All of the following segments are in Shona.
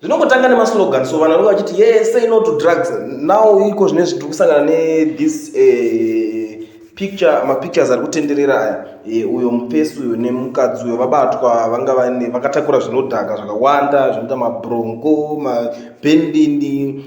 Zvinongotanga nemaslogan, so vanhu vanenge vachiti, "Yeah, say no to drugs." Now iko zvinezvi tiri kusangana nethis picture, mapictures ari kutenderera aya. Uyo mupesi uyo nemukadzi uyo vabatwa, vanga vane vakatakura zvinodhaka zvakawanda, zvinoita mabronco, mabendini,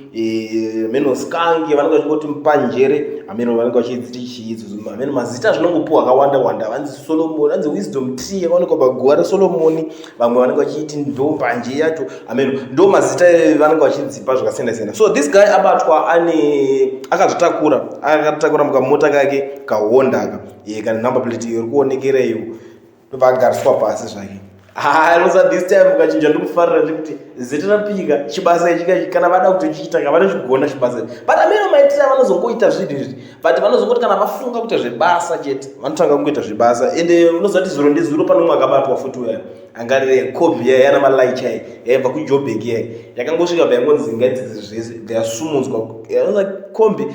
meno skangi, vanenge vachingoti mupanjere, hameno vanenge vachidziti chii idzodzo, hameno mazita zvinongopiwa akawanda wanda. Vanzi Solomon, vanzi wisdom tree yakaonekwa paguva reSolomoni, vamwe vanenge vachiiti ndo mbanje yacho, hameno ndo mazita vanenge vachidzipa zvakasiyana siyana. So this guy abatwa ane akazvitakura, akatakura mukamota kake kaHonda aka kana number plate iri kuonekera iyo, ndobva agariswa pasi zvake. Rosa, this time ukachinja, ndikufarira ndekuti zita rapika chibasa ichi kana vada kutochiita ka, vanochigona chibasa ichi. But amene maitiro avanozongoita zvinhu izvi, but vanozongoti kana vafunga kuita zvebasa chete, vanotanga kungoita zvebasa. Ende unoziva kuti zuro ndezuro pane umwe akabatwa futi, uya angarire kombi iya yana malaicha iyi yaibva kuJobek iya, yakangosvika payangonzi ngaidzidzi zvese, yasumudzwa kombi.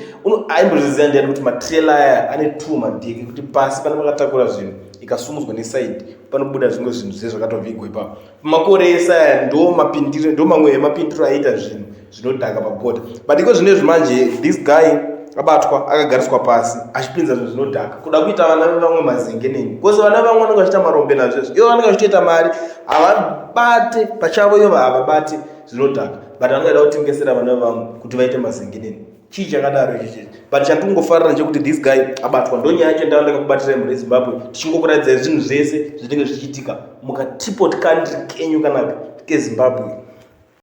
Aimbozviziva ndiani kuti matrela aya ane two madheki, kuti pasi pane vakatakura zvinhu, ikasumudzwa nesaidi panobuda zvimwe zvinhu zve zvakatovigwa ipapo. Makore ese aya ndo mapindiro, ndo mamwe emapindiro aiita zvinhu zvinodhaka pabhodha. But iko zvinezvi manje this guy abatwa akagariswa pasi achipinza zvinhu zvinodhaka, kuda kuita vana vevamwe mazengeneni, because vana vevamwe vanenge vachiita marombe nazvo izvo, ivo vanenge vachitoita mari, havabate pachavo, ivo havabate zvinodhaka, but vanenge vada kutengesera vana vevamwe kuti vaite mazengeneni. Chii chakadaro ichichi? But chandingofarira ndechekuti this guy abatwa. Ndo nyaya yacho ndava ndakakubatirai mhuri yeZimbabwe, tichingokuratidzai zvinhu zvese zvinenge zvichiitika mukateapot country kenyu kanaka keZimbabwe.